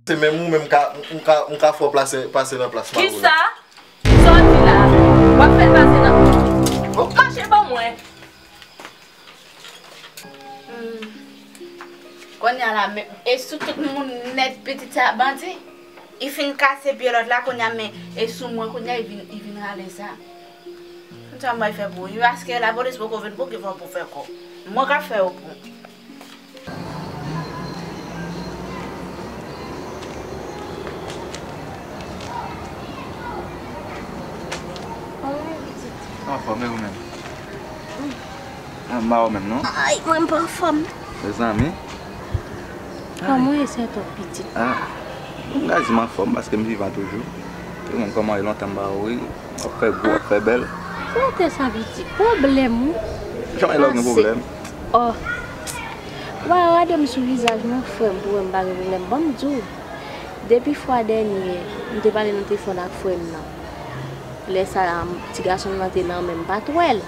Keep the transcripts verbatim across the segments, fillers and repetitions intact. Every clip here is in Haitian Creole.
Se menm ou menm ka, m ka, m ka fè w plase, pase nan plas Mawo la. Kisa? Sa w di la? W ap fè l pase nan. Mache ban mwen. Hmm. Kounye a la, men, e sou tout moun nèt pitit sa bandi? Li fin kase pye lòt la, kounye a, men, e sou mwen, kounye a, li vin, li vin rale zam. Konsa mwen fè pou ou. Paske lapolis poko vin pou ki fò pou fè kò. Mwen ka fè yo pou. Anfòm, e ou menm? Anba ou menm, non? Ay, mwen pa anfòm. Mezanmi. Kòman w ye, sè twòp pitit? Ah, m ka di m anfòm paske m vivan toujou. E ou menm, kòman w ye? Lontan m pa wè w, wi. W ap fè gwo, w ap fè bèl. Kote sa pitit? Pwoblèm, wi. Jan lè w gen pwoblèm? Oh. Ou pa gade m sou vizaj mwen, frè m, pou wè m pa gen pwoblèm. Ban m di w, depi fwa dènye, m te pale nan telefòn ak frè m nan. Lè sa a, ti gason m nan te nan men m, m pa t wè l.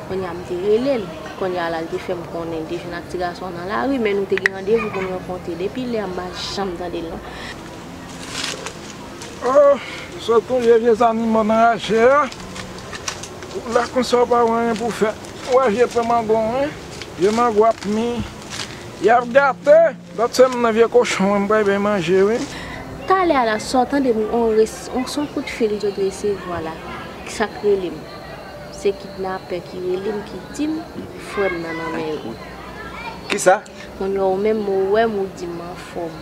Kounye a, m te rele l. Kounye a la, l te fè m konnen l te jwenn ak ti gason an nan lari, men nou te gen randevou pou n rankontre. Depi lè a, m pa janm tande l, non. Oh, sot tonbe vye zanimo nan raje a. Ou la konsa w pa wè anyen pou fè. Ou wè vye pran mango, wi. Vye mango ap mi. Y ap gate. Lòt semèn nan vye kochon, wi, m pral bay manje, wi. Talè a la, sa w tande m, on res-, on, se yon kout fil m sot resevwa la. Sa k rele m? Se kidnapè ki rele m, ki di m, frè m nan nan men yo. Kisa? Kounye a ou menm, ou wè m, ou di m anfòm.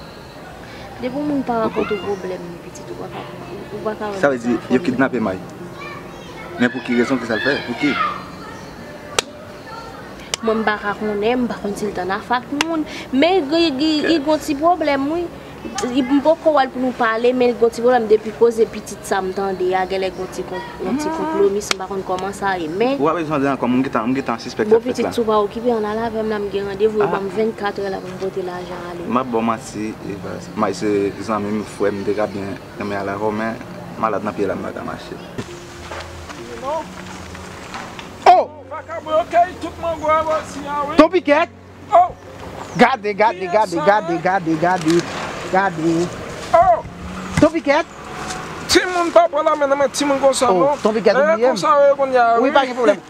Depi yon moun pa rakonte w pwoblèm li, pitit, ou pa ka, ou pa ka wè sa vle di, yo kidnape May. Men pou ki rezon, kisa l fè? Pou ki? Mwen, m pa ka konnen, m pa konn si l t annafè ak moun. Men, li, li, li gon ti pwoblèm, wi. Li, m poko wè l pou nou pale, men l gon ti pwoblèm depi koze pitit sa m tande a, genlè gon ti kon-, yon ti konplomis, m pa konn kòman sa ye, men. Ou pa bezwen di ankò, m gentan, m gentan sispèk sa fèt la. Bon, pitit, si w pa okipe, ann al avè m la, m gen randevou, yo ban m vennkat è la pou m pote lajan ale. M ap ba w manti, Eva, May se zanmi m, frè m, m te ka byen renmen al avè w, men malad nan pye la, m pa ka mache. Oh! Vakabon yo keyi tout mango a bò si a, wi. Ton Pikèt! Oh! Gade, gade, gade, gade, gade, gade, gade. Oh! Ton Pikèt! Timoun pa pran lame nan men timoun konsa, non. Oh, Ton Pikèt, ou bliye m. Konsa yo ye kounye a, wi, pa gen pwoblèm.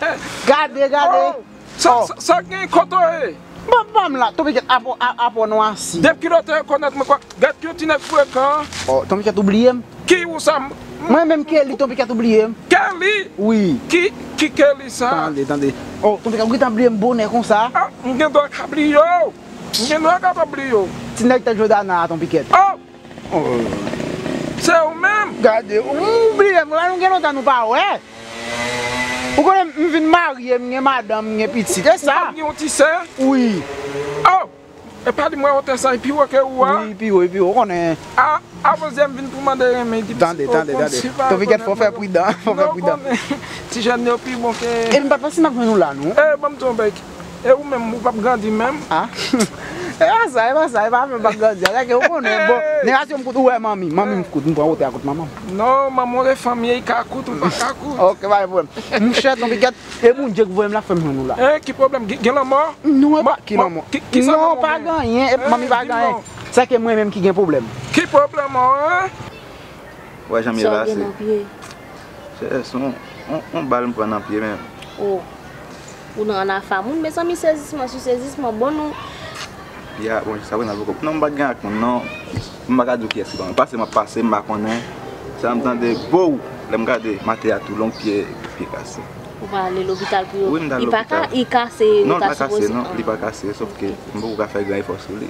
Gade, gade. Oh! Sa, sa, sa gen kote w ye? Ban, ban m la, Ton Pikèt, apò, a-, apò nou asi. Depi kilè w te rekonèt mwen, kwa, gad ki yon ti nèg frekan. Oh, Ton Pikèt, ou bliye m. Ki ou sa m? Mwen menm Kelly, Ton Pikèt, ou bliye m. Kelly? Wi. Ki, ki Kelly sa? Tande, tande. Oh, Ton Pikèt, ou gentan bliye m bonè konsa? Ah, m gen dwa ka bliye w. M gen dwa kapab bliye w. Ti nèg tèt Jodana a, Ton Pikèt. Oh! Oh. Se ou menm? Gade, ou bliye m, la nou gen lontan nou pa wè. Ou konnen m vin marye, m gen madanm, m gen pitit, e sa? Ou pa gen yon ti sè? Wi. Oh! E pa di m wè wotè sa, e pi wo ke ou a? Wi, pi wo, pi wo, ou konnen. A, avan zyè m vin pou mande renmen, di pitit, tande, tande, tande. Ton Pikèt, fò fè pridan, fò fè pridan. Ti jèn yo pi bon ke. E m pa t panse m ap jwenn ou la, non. E, ban m di w yon bèk. E ou menm, ou p ap grandi menm. Ah. E pa sa, e pa sa, e pa menm p ap grandi. Alè ke ou konnen, bon, nèg a si m kout, ou wè manmi, manmi m kout, m pran wotè a kout manman m. Non, manman w se fanm li ye, li ka kout, ou pa ka kout. Ok, pa gen pwoblèm. Monchè, Ton Pikèt, e Bondye k voye m la fè m jwenn ou la. E, ki pwoblèm? Gen, gen lanmò? Non, e pa ki lanmò. Non, pa gen anyen, e manmi pa gen anyen. Sa ke mwen menm ki gen pwoblèm. Ki pwoblèm, an? Wè, jan m ye la, se. Sa w gen nan pye? Se, se yon, yon, yon bal m pran nan pye, men. Oh. Ou nan anafè moun, mezanmi, sezisman sou sezisman, bon nou. Ya, bon, sa vre nan poko. Non, m pa t gen ak moun, non. M pa ka di w kiyès ki ban mwen. Pase, m ap pase, m pa konnen. Sa m tande, bow! Lè m gade, matè a tou long, pye, pye kase. Ou pa ale lopital pou yo. Wi, m t al lopital. Li pa ka, li kase, non, li pa kase, non, li pa kase, sòf ke m poko ka fè gran efò sou li.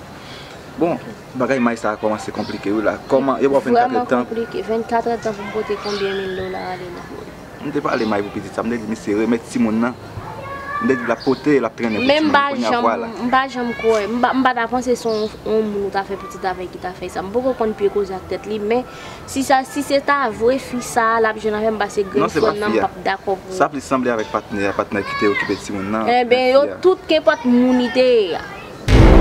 Bon, bagay may sa a kòmanse konplike wi la. Kòman yo ba w vennkat èdtan? Vrèman konplike. Vennkat èdtan pou m pote konbyen mil dola ale la? M te pale may pou pitit sa, m te di misye remèt timoun nan. M te di l ap pote, l ap trennen pou timoun. Men m pa janm, m pa janm kwè. M pa, m pa ta panse se yon, yon moun ou ta fè pitit avèk ki ta fè sa. M poko konn pye koze ak tèt li, men si sa, si se ta vre fi sa a, l ap jwenn avè m, paske grenn frè m nan, m p ap dakò pou. Sa plis sanble avèk patnè a, patnè ki te okipe timoun nan. Enben, yo tout, kenpòt moun li te ye a.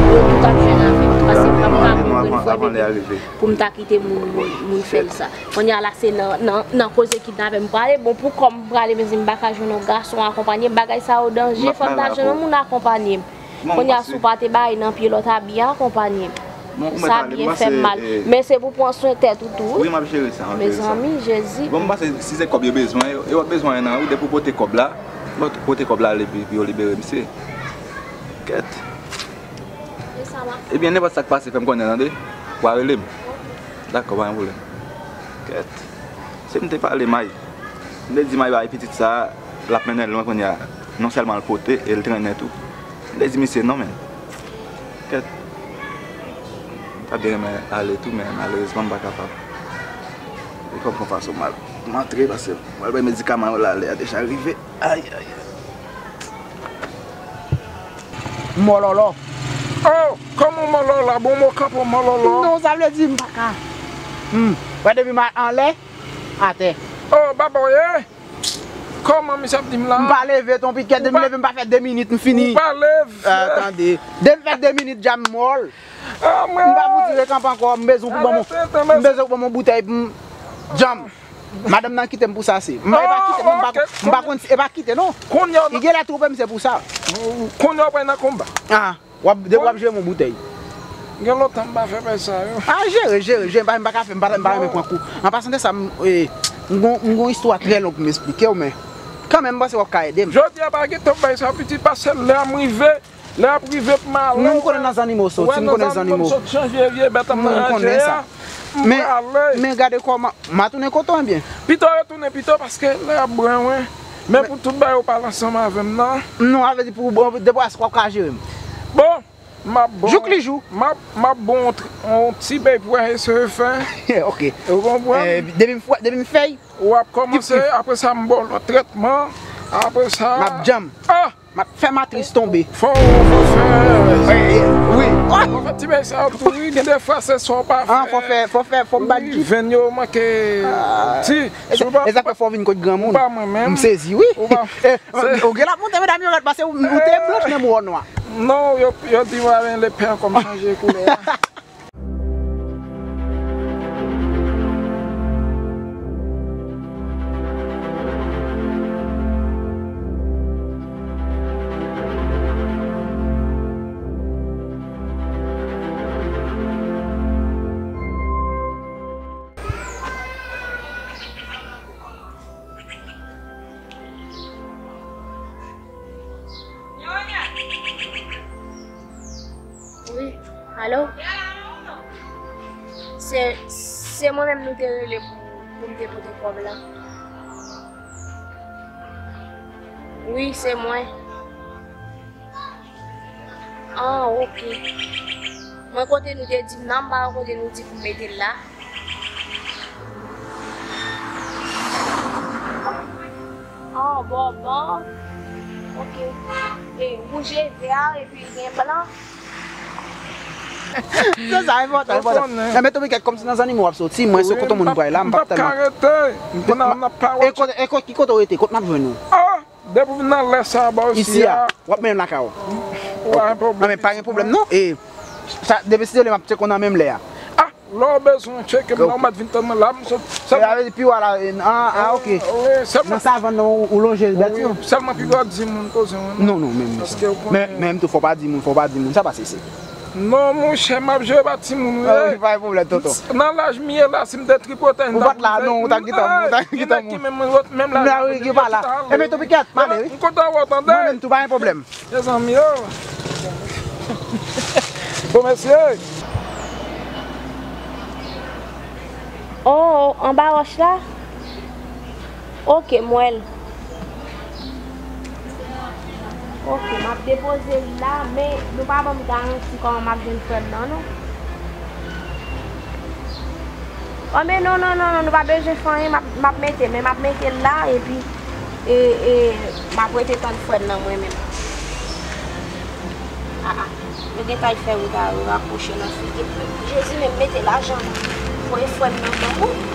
Yo tout ap jwenn avè m, paske m p ap ka mouri fè bebe pou m ta kite moun, moun, moun fè m sa. Kounye a la, se nan, nan, nan koze kidnapè m prale. Bon, pou kò m prale, mezanmi, m pa ka jwenn yon gason akonpanye m. Bagay sa yo danje, fò m ta jwenn yon moun akonpanye m. Kounye a, si w pa te bay nan pye lòt a byen akonpanye m. Sa byen fè m mal. Men se pou pran swen tèt ou tou wi. Wi, m ap jere sa, m ap jere sa. Mezanmi, Jezi. Bon, m panse si se kòb yo bezwen, yo, yo bezwen nan ou, depi w pote kòb la, pote kòb la ale epi yo libere misye. Kèt. Ebyen, nenpòt sa k pase, fè m konnen, tande. W a rele m. Dakò, pa gen pwoblèm. Kèt. Se m te pale May. M te di May bay pitit sa, l ap mennen l lwen kounye a. Non sèlman l pote, e l trennen tou. M te di misye non, men. Kèt. M ta byen renmen ale tou, men malerezman, m pa kapab. E kòm konfason m al, m antre, paske m al bay medikaman yo la, lè a deja rive. Ay, ay, ay. Mòlòlò. Oh, kòman mòlòlò? Bon, mò kanpe mòlòlò. Non, sa vle di m pa ka. Hmm. Wè, depi m anlè, atè. Oh, baba, w ye? Kòman misye ap di m la? M pa leve, ton pikèt, depi m leve, m pa fè de minit, m fini. Ou pa leve. Ah, tande. Depi m fè de minit, dja m mòl. Ah, mwen. M pa pou dire kanpe ankò, m bezwen pou ban m, m bezwen pou ban m yon boutèy pou m djanm. Madanm nan kite m pou sa, se. M pa, e pa kite, non, m pa, m pa konn si, e pa kite, non. Kounye a, li genlè twonpe m, se pou sa. Kounye a, w pral nan konba. Ah, w ap, depi w ap jere m yon boutèy. Gen lontan m pa fè bagay sa yo. Ah, jere, jere, jere, m pa, m pa ka fè, m pa, m pa renmen pran kou. An pasan de sa, m, e, m gon, m gon istwa trè long pou m esplike w, men kanmenm, m panse w ap ka ede m. Jodi a, pa gen tan pou bagay sa yo, pitit, pase lè a m rive. Lè ap rive pou m ale. Non, m konnen nan zannimo soti, m konnen zannimo. Sot chanje vye bèt ap nan ranje a. M prale. Men gade kòman, m a tounen kote w, ebyen. Pito retounen pito, paske lè ap brenwen. Men pou tout bagay ou pale ansanm avè m nan. Non, avè di pou, bon, depi w ap ka jere m. Bon, m ap bon. Jouk li jou. M ap, m ap bon yon tr-, yon ti bay pou eseye fè. Ok. Ou konprann? Eh, depi m fè, depi m fè. W ap kòmanse, apre sa m ba w lòt trètman, apre sa. M ap djanm. Ah! M ap fè matris tonbe. Fò, fò fè. Wi. Fò fè ti bagay sa yo tou, wi. Gen de fwa se sa w pa fè. Ah, fò fè, fò fè, fò m bat jip. Wi, venn yo manke. Ah. Ti, e sa fè fò w vin kot granmoun. Ou pa mwen menm. M sezi, wi. Ou pa, eh, se ou gen l ap monte, medam yo, gad, paske ou, ou te blanch, men ou nwa. Non, yo, yo di w a men lepè ankò m chanje koulè a. Wi, alo? Se, se mwen menm nou te rele pou, pou m te pote kòb la. Wi, se mwen. Ah, ok. Mwen kote nou te di m nan, m pa wè kote nou di pou m mete l la. Oh, bò, bò. Ok. E wouj e vè, epi gen blan. Se sa, enpòtan, enpòtan. Enben, Toby, kèk kòmsi nan zannimo w ap soti, mwen se kote moun pral la, m p ap tèlman. M p ap ka rete. Kounye a m ap pa wè. E kote, e kote, ki kote w rete? Kot m ap jwenn ou? Ah! Depi w vin nan lè sa a, bò, isi a. W ap mennen m lakay ou. Ou pa gen pwoblèm. Ah, men pa gen pwoblèm, non. E, sa, depi si Dye vle, m ap tcheke w nan menm lè a. Ah, lè w bezwen tcheke m la, ou mèt vin tann mwen la, m sot. Sa vle di piwa la, e, ah, ah, ok. Wi, sèlman. Nan savann nan, ou, ou lonje bèt yo. Wi, sèlman piwa di moun koze mwen, non. Non, non, menm. Paske ou konnen. Men, menm tou, fò pa di moun, fò pa di moun. Sa pase isit. Non, monchè, m ap jere pa timoun, wi. Ah, wi, pa gen pwoblèm, tonton. Nan laj m ye la, si m te tripotay, m t ap rive. Ou pa t la, non, ou t ap gentan, ou t ap gentan. Gen nèg ki menm, menm laj avè m, yo pa la. Enben, Toby, kèt, m ale, wi. M kontan wè w, tande. Mwen menm tou, pa gen pwoblèm. Mezanmi, yo. Bon, mesye. Oh, anba wòch la? Ok, m wè l. Ok, m ap depoze l la, men nou pa ban m garanti kòman m ap jwenn frè m nan, non. Oh, men non, non, non, non, nou pa bezwen fè anyen, m ap, m ap mete, men m ap mete l la, epi, e, e, m ap rete tann frè m nan mwen menm. Ah, ah. Yo gentan fè wout a yo rakwoche nan figi m. Jezi, men mete lajan nan. Voye frè m nan ban mwen.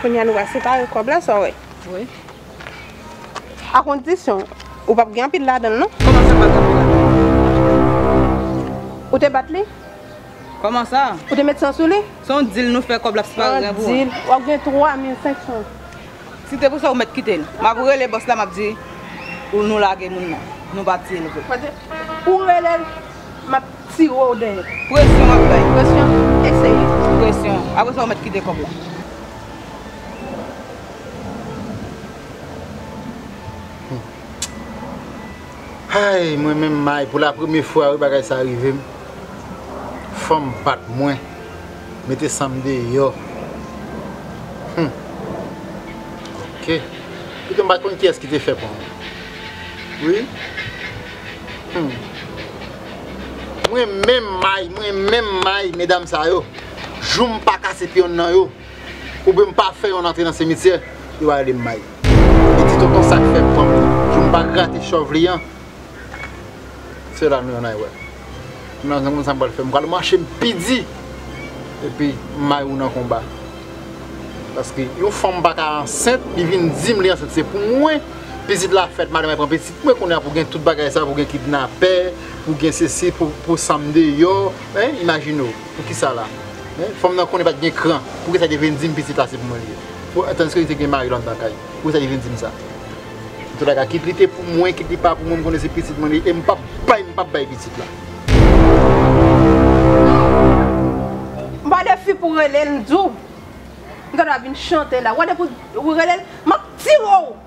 Kounye a nou va separe kòb la, sa w wè. Wi. A kondisyon, ou p ap gen anpil ladan l non. Kòman sa pa gen anpil ladan? Ou te bat li? Kòman sa? Ou te met san sou li? Se yon dil nou fè, kòb la separe pou ou. Dil, w ap gen twa mil senk san. Si te pou sa, ou mèt kite l. M ap rele bòs la, m ap di ou nou lage moun nan. Nou pa tiye l vre. Ou rele l, m ap tire w dèyè. Presyon w ap bay. Presyon, eseye. Presyon. Apre sa, ou mèt kite kòb la. Ay, mwen menm may, pou la premye fwa wi bagay sa rive m. Fanm bat mwen, mete san m deyò. Hmm. Ok. Pito m pa t konn kiyès ki te fè pran mwen. Wi. Hmm. Mwen menm may, mwen menm may, medam sa yo. Jou m pa kase pye youn nan yo. Oubyen m pa fè yon antre nan simityè, yo va rele m may. Li di tonton sa k fè m pran m nan. Jou m pa grate chòv li an, se la nou yon ay wè. M nan konn sa m pral fè. M pral mache m pi di. Epi m may ou nan konba. Paske yon fanm pa ka ansent, li vin di m li ansent. Se pou mwen, pitit la fèt, madanm mwen pran pitit mwen, kounye a pou gen tout bagay sa, pou gen kidnapè, pou gen sesi, pou, pou san m deyò. Hein, imajine w. Poukisa la? Men, fanm nan konnen pa t gen kran. Poukisa li te vin di m pitit la se pou mwen li ye? Pou, tandiske li te gen mari lontan kay. Poukisa li vin di m sa? Antouka, kit li te pou mwen, kit li pa pou mwen, m konnen se pitit mwen li ye. E m p ap bay, m p ap bay pitit la. M pa de fi pou rele l, m di w. M ta dwe vin chante la. W a de pou ou rele l, m ap tire w.